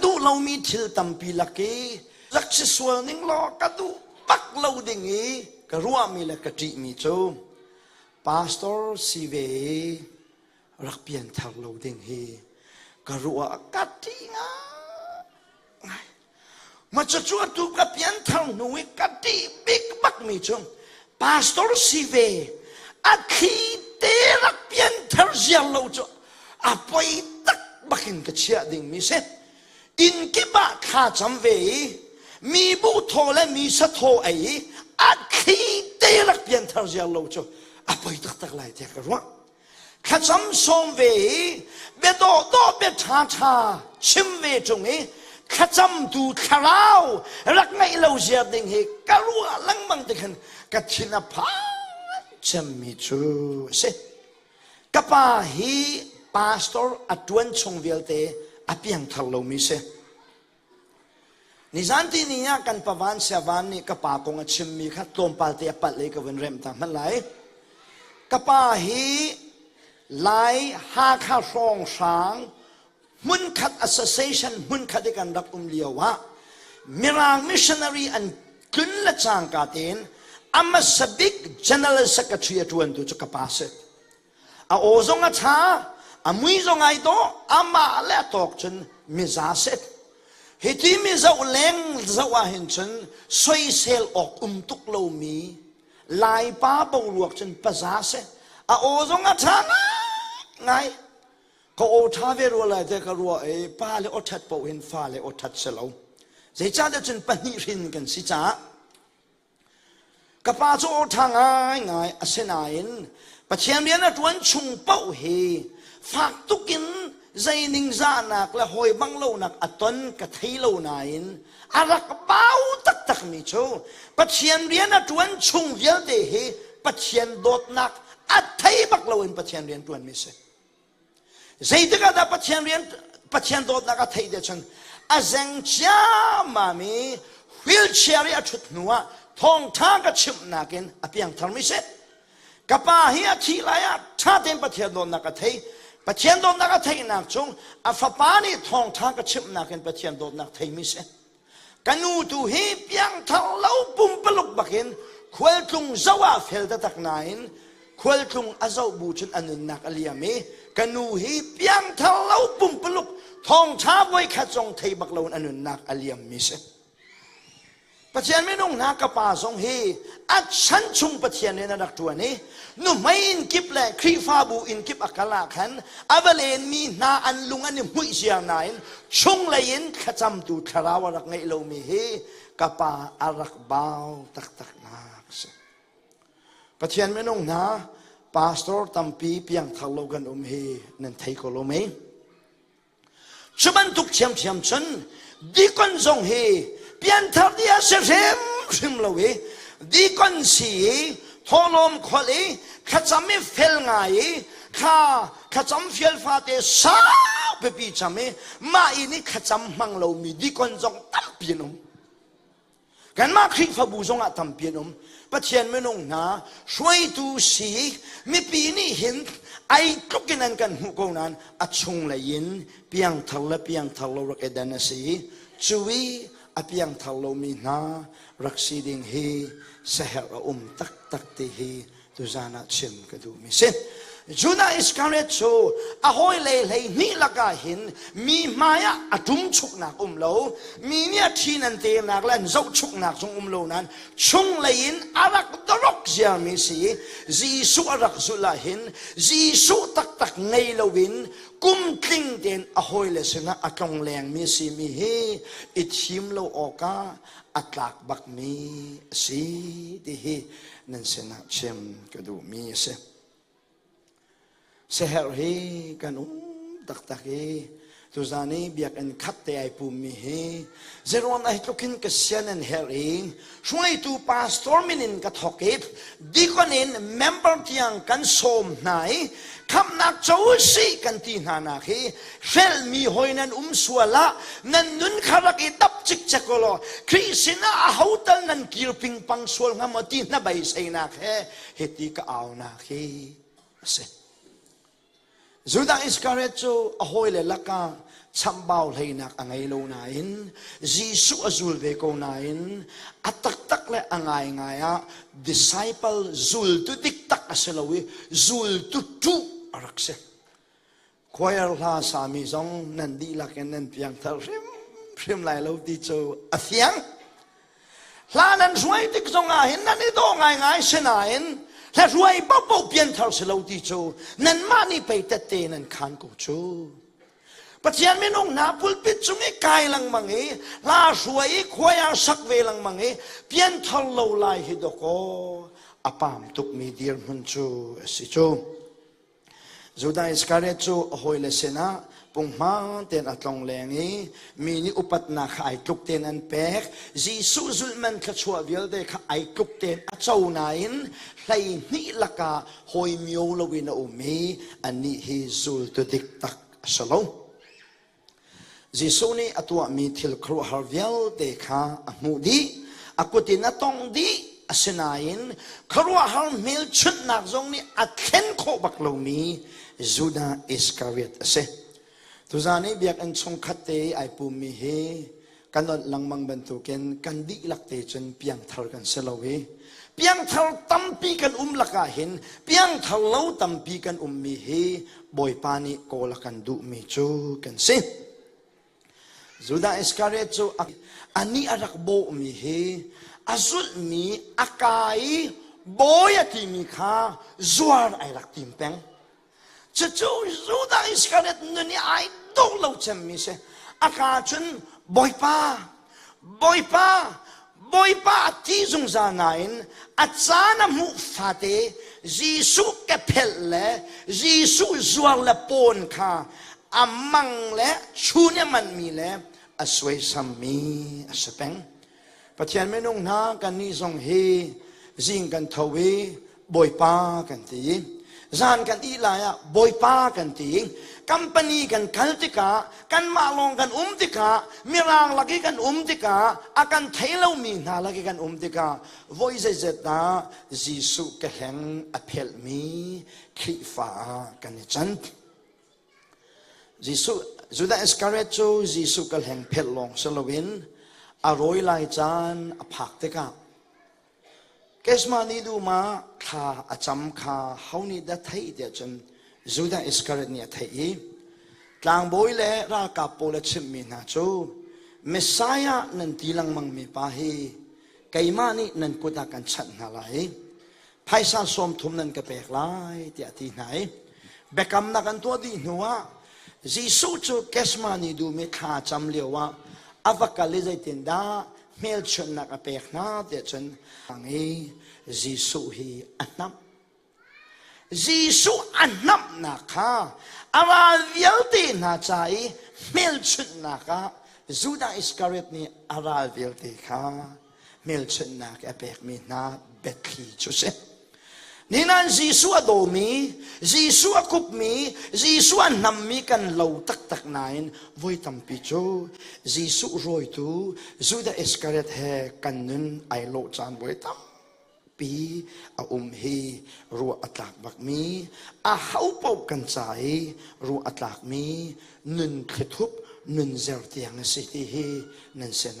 duh lomi thil tampi lak i rak si sual ning law ka duh bak lo ding i ka ruahmi le ka ṭihmi cu pastor si ve i rak pianthar lo ding hi ka ruah ka ṭih ngai. Ma cucu atu ka pianthar hnu i ka ṭih bik bakmi cu pastor si ve a thli te rak pianthar ziar lo cu a poi tak bakin ka chiah dingmi si. Inn kip ah thla cam ve i mi bu thaw le mi sa thaw ei i a thli te rak pianthar ziar lo cu a poi taktak lai tiah ka ruah. Thlacam sawm ve i bia dawhdawh bia ṭhaṭha chim ve ṭung i thlacamtu thlarau rak ngeih lo ziar ding hi ka ruah lengmang ti khan ka thin a phan cemmi cu a si. Ka pa hi pastor a ṭuan chung vialte a piangthar lomi si. Nizan ti ni ah kan pavan siavan nih ka pa kong a chimmi kha tlawmpal te a palh i ka vun remh ta hmanh lai. Ka pa hi Lai Hakha hrawnghrang hmunkhat association hmunkhat i kan rak um lio ah Mirang missionary an tlun le cangka tein a hmasa bik general secretary a ṭuantu cu ka pa si. A aw zong a ṭha, a mui zong ai dawh, amah le a tawk cun miza si. Hiti mi zoh leng zoh ah hin cun soisel awk um tuk lomi Laipa boruak cun paza si. A aw zong a ṭha ngai. Ka aw ṭha ve rua lai te ka ruah i pa le aw ṭhat paoh hin fa le aw ṭhat si lo. Zeicahtiah cun pahnih hrin kan si caah. Ka pa cu aw ṭha ngaingai a si nain Pathian rian a ṭuan chung paoh hi fak tuk in zei ningzahnak le hawi bang lonak a ton ka thei lo nain a rak bau taktakmi cu Pathian rian a ṭuan chung vialte hi Pathian dawtnak a thei bak loin Pathian rian ṭuanmi si. Zeitik ah dah Pathian rian Pathian dawtnak a theih te cun a zeng ciammam i wheelchair i a ṭhut hnu ah thawngṭha ka chimhnak in a piangthar mi si. Ka pa hi a thih lai ah ṭha tein Pathian dawtnak a thei. Pathian dawtnak a theihnak chung a fapa nih thawngṭha ka chimhnak in Pathian dawtnak theimi si. Ka nu tu hi piangthar lo pumpaluk bakin khualtlung zoh ah fel taktak nain khualtlung a zoh bu cun a nunnak a liam i ka nu hi piangthar lo pumpaluk thawngṭha voikhat zong thei bak loin a nunnak a liam mi si. Pathian minung hna ka pa zong hi a chan chung Pathian in a rak ṭuan i nuhmei inn kip le Khrihfabu inn kip a kal ah khan a va lenmi hna an lung an i hmuih ziar nain chunglei in thlacamtu thlarau a rak ngeih lomi hi ka pa a rak bau taktaknak a si. Pathian minung hna pastor tampi piangthar lo kan um hi nan thei ko lo mei? Cu bantuk ṭhiamṭhiam cun dikon zong hi pianthar dih a si hrimhrim lo i dikon si i thawhlawm kholh i thlacam i fel ngai i thla thlacam fial fate sau pipi cam i mah inn i thlacam hmang lomi dikon zong tampi an um. Kanmah Khrihfabu zongah tampi an um. Pathian minung hna hruaitu si mipi nih hin ai tluk in an kan hmuh ko nain a chunglei in piangthar le piangthar lo rak i dan a si. Cu i a piangthar lomi hna rak si ding hi saherh a um taktak ti hi tuzan ah chim ka duhmi si. Judah Iskariot cu a hawile 12 lakah hin mi hmai ah a ṭumchuknak um lo, mi nih a ṭhi nan tenak le an zohchuknak zong um lo nain chunglei in a rak dorok ziarmi si. Jesuh a rak zulh ah hin Jesuh taktak ngei loin kum tling tein a hawile sinah a tlonglengmi simi hi i thim lo awkah a tlak bakmi a si ti hi nan sinah chim ka duhmi a si. Seherh hi kan um taktak i tuzan i biakinn khat te ai pummi hi zeruang ai tlukin ka sian an herh i hruaitu pastor min in ka thok i deacon in member tiang kan sawm hna i khamhnak co si kan ti hna nak hi hrelmi hoi nan um sual ah nan nun kha rak i dap cikcek law Khrih sinah a ho tal nan kir pingpang sual hnga maw ti hna beiseinak he hiti ka aunak hi a si. Judah Iskariot cu a hawile lakah chambau hleinak a ngei lo nain Jesuh a zul ve ko nain a taktak le a ngaingai ah disciple zultu dik tak a si lo i zultu ṭuh a rak si. Choir hla sami zong nan dihlak in nan piangthar hrimhrim lai lo ti cu a fiang. Hla nan hruai tik zong ah hin nan i dawh ngaingai si nain hla hruai paohpaoh pianthar si lo ti cu nanmah nih pei tette nan khan ko cu. Pathian minung hna pulpit cung i kai lengmang i hla hruai i khuai ah sak ve lengmang i pianthar lo lai hi dawkaw a pam tukmi dirhmun cu a si cu. Judah Iskariot cu a hawile sinah punghman tein a tlong leng i mi nih upatnak kha ai tluk tein an pek. Jesuh zulhman thluachuah vialte kha ai tluk tein a co nain 12 lakah hawi mio loin a um i anih hi zultu dik tak a si lo. Jesuh nih a tuahmi thil khuaruahhar vialte kha a hmuh dih, a kut in a tongh dih. Asinain khuaruahhar hmelchunhnak zong nih a thlen khawh bak lomi Judah Iskariot a si. Tuzan i biakinn chungkhat te i ai pummi hi kan onh lengmang bantukin kan dihlak te cun piangthar kan si lo i piangthar tampi kan um lakah hin piangthar lo tampi kan ummi hi Bawipa nih kawl a kan duhmi cu kan si. Judah Iskariot cu anih a rak bawhmi hi a zulhmi a ka i bawi a timi kha zuar ai rak tim peng. Cucu Judah Iskariot nun i ai dawh lo cemmi si. A ka cun Bawipa, Bawipa, Bawipa a ti zungzal nain a caan a hmuh fate Jesuh kephelh le Jesuh zuar le pawn kha a mang le chun a manhmi le a suaisammi a si peng. Pathian minung hna kannih zong hi zing kan tho i Bawipa kan ti. Zan kan ih lai ah Bawipa kan ti. Company kan kal tikah kanmah lawng kan um tikah mirang lak i kan um tikah a kan thei lomi hna lak i kan um tikah voi zeizet dah Jesuh kehleng a phelhmi Khrihfa ah kan i can. Jesuh Judah Iskariot cu Jesuh ka hleng phelh lawng si loin a rawi lai caan a phak tikah Kesmani dum ah thla a cam kha ho nih dah theih tiah cun Judah Iskariot nih a theih i tlangbawi le ralkap pawl a chimhmi hna cu Messiah nan ti lengmangmi pa hi keimah nih nan kut ah kan chanh hna lai i phaisa 30 nan ka pek lai tiah a ti hna i biakamnak an tuah dih hnuah Jesuh cu Kesmani dum i thla a cam lioah a va kal i zeitindah hmelchunhnak a pek hna tiah cun i Jesuh hi a hnamh. Jesuh a hnamhnak kha a ral vialte hna ca i hmelchunhnak ah Judah Iskariot nih a ral vialte kha hmelchunhnak a pekmi hna biathli cu si. Ninan Jesuh a dawmi, Jesuh a kupmi, Jesuh a nammi kan lo taktak nain voi tampi cu Jesuh rawitu Judah Iskariot he kan nun ai lawh caan voi tampi a um hi ruah a tlak bakmi, a ho paoh kan ca i ruah a tlakmi nun thlithup, nun zer tiang a si ti hi nan sin ah.